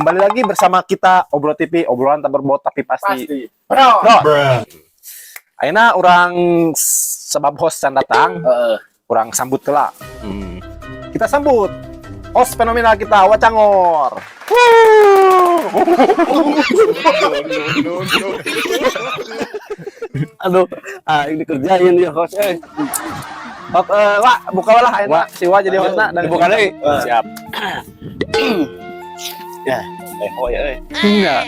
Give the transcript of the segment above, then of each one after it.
Kembali lagi bersama kita Obrol TV, obrolan tak berbobot tapi pasti. Pasti. Bro. Bro. Ayeuna urang sebab host can datang, urang sambut heula. Kita sambut host fenomenal kita, Wacangor. Wuh. Aduh, ah ini dikerjain dia host eh. Hop, Wak, buka lah ayeuna si Wa jadi hostna dan Dibuka deui. Siap. Ya, oh ya eh. Enggak.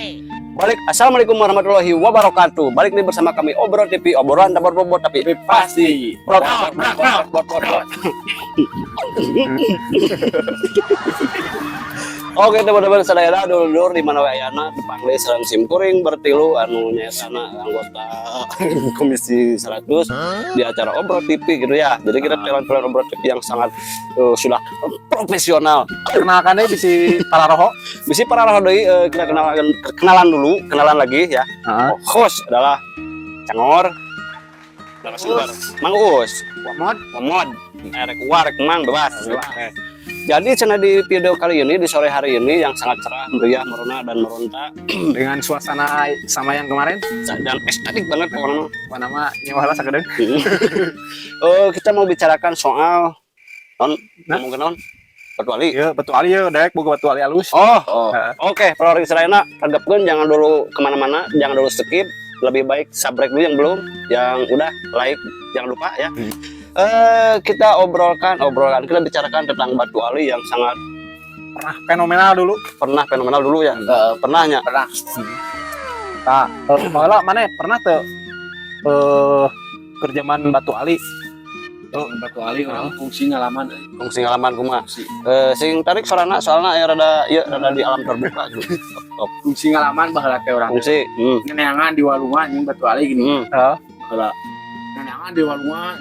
Balik, assalamualaikum warahmatullahi wabarakatuh. Balik nih bersama kami Obrol TV, obrolan tak berbobot tapi Pasti. Brot, brot, brot, brot, brot, brot. Oke teman-teman sadayana dulur di mana wae ayana dipanggil sareng sim kuring bertilu anu nyaetana anggota Komisi 100 di acara Obrol TV gitu ya. Jadi kita talent-talent Obrol TV yang sangat sudah profesional. Kenalkan deh bisi para roho. Bisi para roho deui, kita kenalan kenalan dulu, kenalan lagi ya. Heeh. Host adalah Cangor. Narasumber Mang Uus. Wamod. Momod, rek war, rek mang bebas. Oke. Jadi cenah di video kali ini di sore hari ini yang sangat cerah, meriah, merona dan meronta Dengan suasana sama yang kemarin, dan estetik banget pokoknya. Apa nama nyewa lah sakedeung. Kita mau bicarakan soal non Nah. ngomong ke non Batu Ali. Iya, Batu Ali ya, daek boga Batu Ali alus. Oh, Oh. oke, okay, Serena, tanggapkeun jangan dulu kemana-mana, jangan dulu skip, lebih baik subscribe dulu yang belum, yang udah like, jangan lupa ya. Kita obrolkan, kita bicarakan tentang Batu Ali yang sangat Pernah fenomenal dulu. Pernah fenomenal dulu ya. Pernahnya. Pernah. Tah, baheula mana pernah tuh kerjaman Batu Ali. Oh, Batu Ali urang fungsi ngalaman euy. Kungsi ngalaman kumaha. Fungsi. Sing tarik sorana soalna aya rada ieu rada di alam terbuka gitu. Top. Fungsi ngalaman baheula teh urang. Kungsi. Ngeneangan di walungan jeung Batu Ali gini. Heeh. Baheula. Ngeneangan di walungan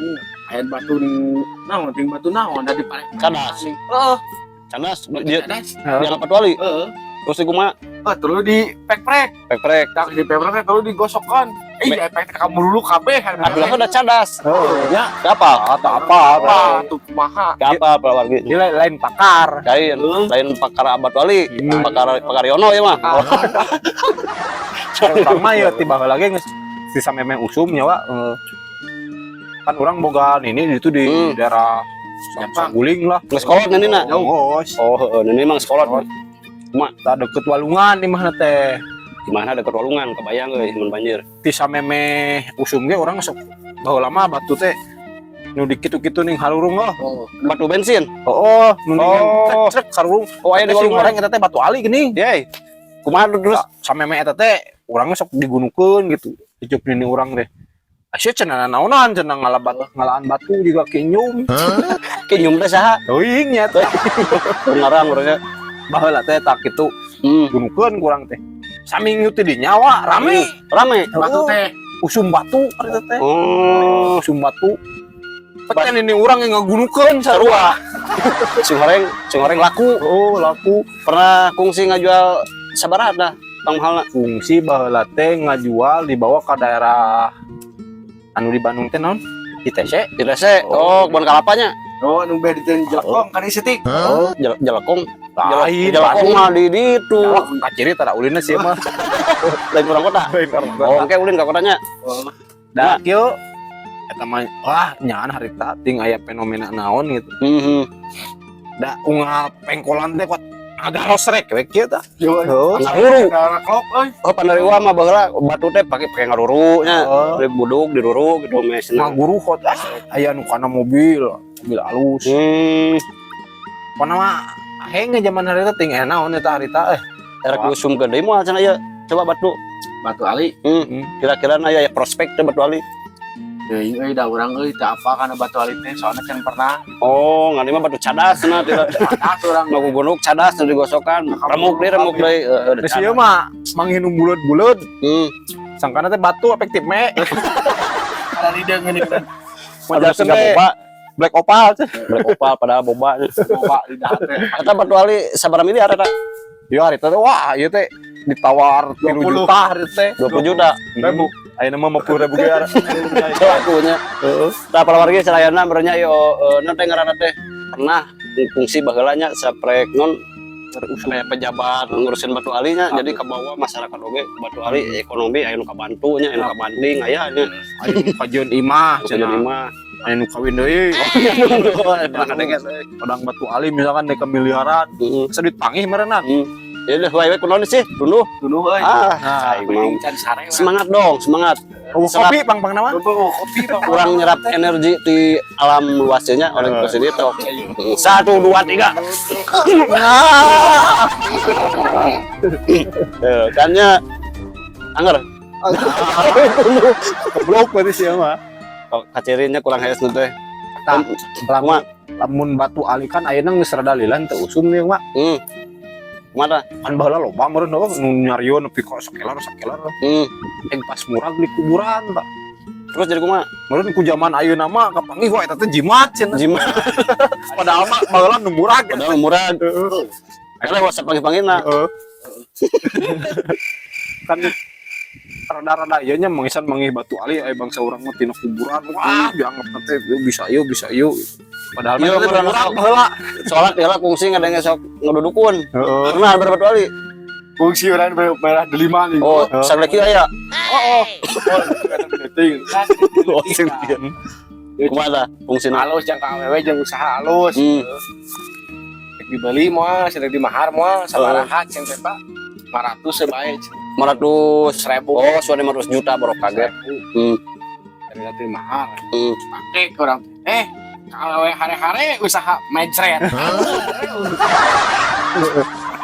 aya batu ning naon ting batu naon da di pare. Cadas. Heeh. Cadas dia Cadas. di alam Batu Ali. Heeh. Terus di kumaha? Oh, terus di pek-prek. Prek-prek. Tak di pek-prek terus digosokkan. Eh, efek kamu dulu kabeh kan. Aduh, udah cadas. Oh, Ya, Kapal. atau apa? apa tuh kumaha? Kapal pelawargi. Dia lain pakar. Lain, lain pakar Batu Ali, pakar pakar Yono ya mah. Urang mah ya tiba lagi geus sisa memeh usum nyawa kan urang boga ini itu di daerah Jepang. Guling lah. Geus kolot nini na. Oh, Oh, heeh, nini emang sekolot. tak deket walungan di mana teh. Gimana deket walungan kebayang euy mun banjir. Ti samemeh usum ge urang sok baheula mah batu teh nu dikitu-kitu ning harurung oh. Oh, Batu bensin. Oh, nu ning Oh. trek trek harurung. Oh, aya di Eta sing walungan. goreng eta teh Batu Ali geuning. Yeay. Kumaha terus? Samemeh eta teh urang sok digunukeun gitu. Dicup nini urang teh. Asya cenah naonan cenah ngalabat ngalaan batu juga kinyum. Kinyum teh saha? Teuing nya teh. Ngarang urangnya. Baheula teh tak kitu gunukeun kurang teh. Saminggu teh di nyawa rame. Rame. Batu teh. Usum batu eta teh. Oh, Usum batu. Peten ini urang yang ngagunukeun sarua. Sing goreng laku. Oh, laku. Pernah kungsi ngajual sabaraha dah? Pang mahalna. Fungsi baheula teh ngajual dibawa ke daerah anu di Bandung teh naon? ITC. ITC. Oh, kebun kalapanya. Oh, nu beh diteun jelekong kan setik. Oh, Jelekong. Lain Jelekong mah di ditu. Oh, kaciri tara ulinna sih mah. Lain urang kota. Lain orang kota. Oh, oke ulin ka kotanya. Oh, Da kieu eta mah wah nyaan harita ting aya fenomena naon gitu. Da unggal pengkolan teh kuat agaros rek we kieu tah. yo. Oh. Ngaruru. Klok euy. Oh, panariwa mah baheula batu teh pake pake ngaruru nya. Oh. Di buduk diruru gitu meh senang. Ngaguru hot ah, aya nu kana mobil, mobil alus. Pokona mah aheng zaman harita ting aya naon eta harita eh. Erek diusumkeun deui moal cenah ieu. Coba batu. Batu Ali. Kira-kira na ya prospek teh Batu Ali. Teuing euy da urang euy teu apa kana Batu Ali teh soalnya can pernah. Oh, ngani mah batu cadas cenah tidak. Panas urang. Mau gunuk cadas nu digosokan, remuk deui heeh. Geus ieu mah manghin nu buleud-buleud. Sangkana teh batu efektif me. Kada di deung ini kan. Majalkeun siga teh boba, Black Opal teh. Black Opal padahal boba. Boba di dahar teh. Eta Batu Ali sabaraha miliar eta? Ieu harita teh wah ieu teh ditawar 3 20. juta harita teh. 20 juta. Ribu. Ayeuna mah 50 ribu ge. Lakunya. Heeh. Tah palawargi sadayana berenya yo non teh ngaranna teh pernah fungsi baheula nya saprek non Terusum. Kayak pejabat ngurusin batu alinya, jadi ke bawah masyarakat oge batu ali ekonomi aya nu kabantu nya, aya nu kabanding aya nya. Aya nu kajeun imah Kajeun cenah. Imah. Aya nu kawin deui. Pernah ngadenge. Pedang batu ali misalkan deka miliaran. Heeh. Asa duit panggih meureunan. Ya udah wae we kunaon sih? Tunduh. Tunduh euy. Ah, Nah, aing mau. Can sare urang. Semangat dong, semangat. Oh, Serap. kopi pang-pang nama. Bapak kopi, Pak. Kurang nyerap energi di alam luasnya orang ke sini tuh. Satu, dua, tiga. Nah. Tuh, kan nya anger. Goblok berarti sih mah. Oh, kacirinya kurang hees nu teh. Tah, Lama. Lamun batu ali kan ayeuna geus rada lila teu usum nih mah. Kumaha? Kan baheula loba meureun heuh nu nyario nepi ka sakelar sakelar. Eng pas murag di kuburan, Pak. Terus jadi kumaha? Meureun ku zaman ayeuna mah kapanggih wah eta teh jimat cenah. Jimat. Padahal mah baheula nu murag. Padahal murah. Heeh. Karena WhatsApp panggil-panggilna. Heeh. Kan rada-rada ieu nya mangisan manggih batu ali aya bangsa urang mah tina kuburan. Wah, dianggap teh yuk bisa yuk bisa yuk. Padahal mah Iya, eta teh murag. murag baheula. Sholat ya lah kungsi ngadenge sok ngedudukun. Heeh. Pernah berapa kali? Fungsi urang merah delima nih. Oh, saleki aya. Oh. Penting. Oh, sing Kumaha tah fungsina? Halus jang ka awewe jeung usaha halus. Rek dibeli moal, rek dimahar moal, sabaraha ceng teh, Pak? 500 sebae. 500 Seribu. Oh, sudah 500 juta baru kaget. Dari nanti mahal. Pake kurang. Kalau hare-hare usaha mencret.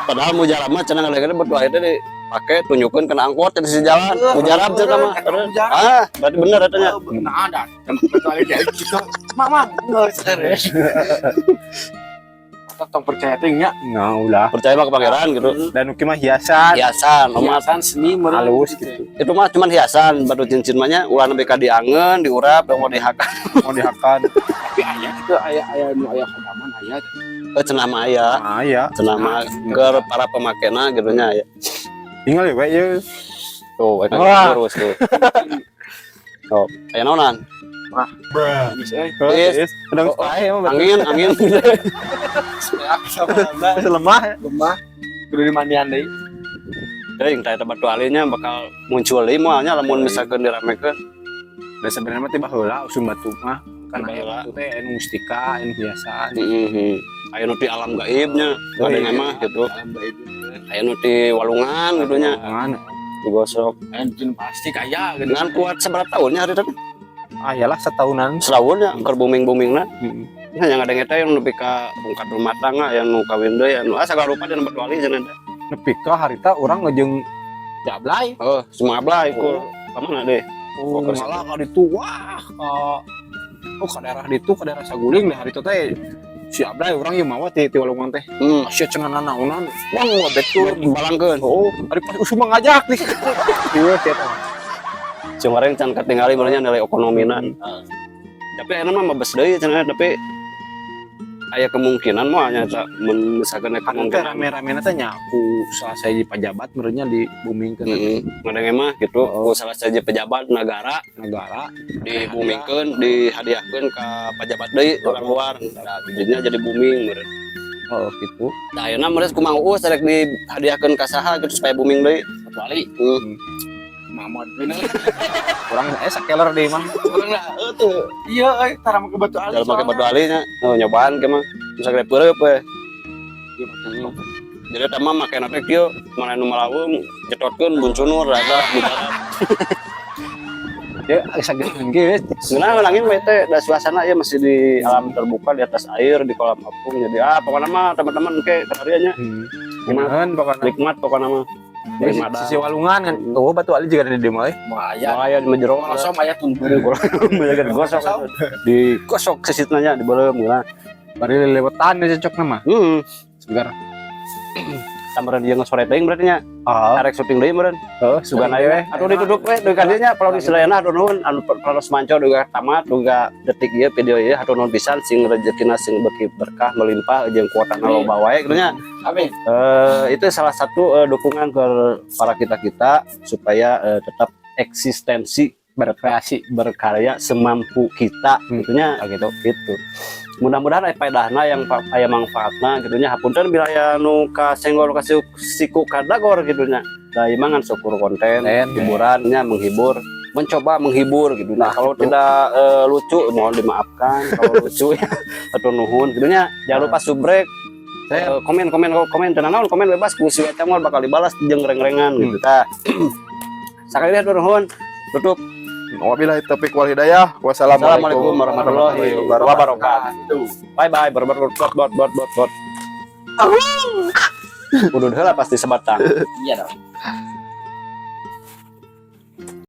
Padahal mujarab mah cenah ngadenge batu akhirnya dipake tunjukkeun kena angkot di sisi jalan. Mujarab cenah mah. Mujarab. Ah, berarti bener eta nya. Nah, ada. Kecuali kayak gitu. Mama, nggak serius. Atau tong percaya teh nya. Nah, ulah. Percaya mah ke pangeran gitu. Dan uki mah hiasan. Hiasan, omat. Hiasan seni meureun. Halus gitu. Itu mah cuman hiasan, batu cincin mah nya ulah nepi ka diangeun, diurap, mau dihakan. Mau dihakan. Tapi aya gitu aya aya nu aya khodaman aya. Eh, cenah mah aya. Ah, iya. Cenah mah ke para pemakena gitu nya ya. Tinggal ya, we ye. Tuh, eta Wah. lurus tuh. Oh, aya naonan? Geus euy. Yes. Sedang Oh, oh. sae mah Angin, angin. Sama lemah. lemah. Kudu dimandian deui. Teuing tah eta batu alinya bakal muncul deui moalnya lamun misalkan diramekeun. Dan sebenarnya mah tiba heula usum batu mah kan aya Baheula. batu teh anu mustika, anu hiasan. Heeh. Aya nu ti alam gaibnya, Oh, ada iya. mah gitu. Alam gaib. Aya nu ti walungan gitu nya, Jangan. digosok. Aya jin pasti kaya gitu. Dengan kuat seberapa tahunnya hari itu? Ah, iyalah setahunan. Setahun ya, keur booming-boomingna. Heeh. Nah, yang ada teh yang nepi ka rungkad rumah tangga, yang nu kawin deui, anu ah sagala rupa dina batu ali cenah teh. Nepi ka harita urang ngejeng jablay. Oh, semua ablay ku. Ka mana deh? Oh, malah ka ditu wah ka oh ka daerah ditu ka daerah Saguling deh harita teh si Ablay urang ieu mawa ti ti walungan teh. Sia cenah nanaonan. Wah, betul. Balangkeun. Oh, ari pas usum mah ngajak nih. Iya, kieu. Cumareng can katingali meureun nilai ekonomina. Tapi ayeuna mah mabes deui cenah, tapi aya kemungkinan mah nya eta mun misalkan aya Kan teh kemungkinan. Rame-rame teh nya ku salah sahiji pajabat meureunnya di boomingkeun Heeh. Ngadenge mah gitu, ku salah sahiji pejabat negara negara. Dibumingkeun, dihadiahkeun ka pejabat deui orang luar. Nah, jadinya jadi booming meureun. Oh, gitu. Nah, ayeuna meureun kumaha uus rek dihadiahkeun ka saha gitu supaya booming deui. Kecuali Mamon. Bener. Urang sakeler deui mah. Urang lah tuh. Iya euy, tara make batu ali. Jalan make batu ali nya, oh, nyobaan ke mah. Bisa gede peureub we. Iya, betul. Jadi eta mah make teh kieu, mana nu malaweung jetotkeun buncunur rada budarat. Ya, sageun ge. Sebenarnya ulangin mah teh da suasana ya masih di alam terbuka di atas air di kolam apung, jadi ah pokoknya mah teman-teman ke karianya nya. Ngeunaheun pokona. Nikmat pokoknya mah. Di sisi walungan kan. Oh, batu ali juga ada di mah. Mau aya. Aya di jero. Kalau aya tun beureum. Gosok digosok sisitna nya dibeureum geuna. Bari lelewetan ya cocok mah. Segar. Tambahan dia ngesore teuing berarti nya. Ah, Arek syuting deui meureun. oh, sugan aya we. Atuh ditutup we deui ka dieu nya kalau di Silayana hatur nuhun anu paros manco duga tamat duga detik ieu video ieu, hatur nuhun pisan, sing rezekina sing beuki berkah melimpah jeung kuotana loba wae kitu nya. Amin. Itu salah satu dukungan ke para kita-kita supaya tetap eksistensi. Berkreasi. Berkarya semampu kita gitunya. Ah, gitu. Gitu, mudah-mudahan aya faedahna yang aya manfaatna gitunya. Hapunten bila aya nu kasenggol ka siku kadagor gitunya, da ieu mah ngan syukur konten. Konten. Hiburannya menghibur, mencoba menghibur gitu. Nah, Nah, kalau gitu. Tidak lucu mohon dimaafkan, kalau lucu ya atau nuhun gitunya. Jangan lupa subrek. Komen, komen, komen, tenang naon, komen bebas ku si Ecamol bakal dibalas jeung reng-rengan gitu. Tah, sakali deui nuhun, tutup. Wabillahi taufiq wal hidayah. Assalamualaikum Wassalamualaikum warahmatullahi wabarakatuh. Bye bye. Ber ber bot bot bot bot bot. Kudu heula pasti sebatang. Iya dong.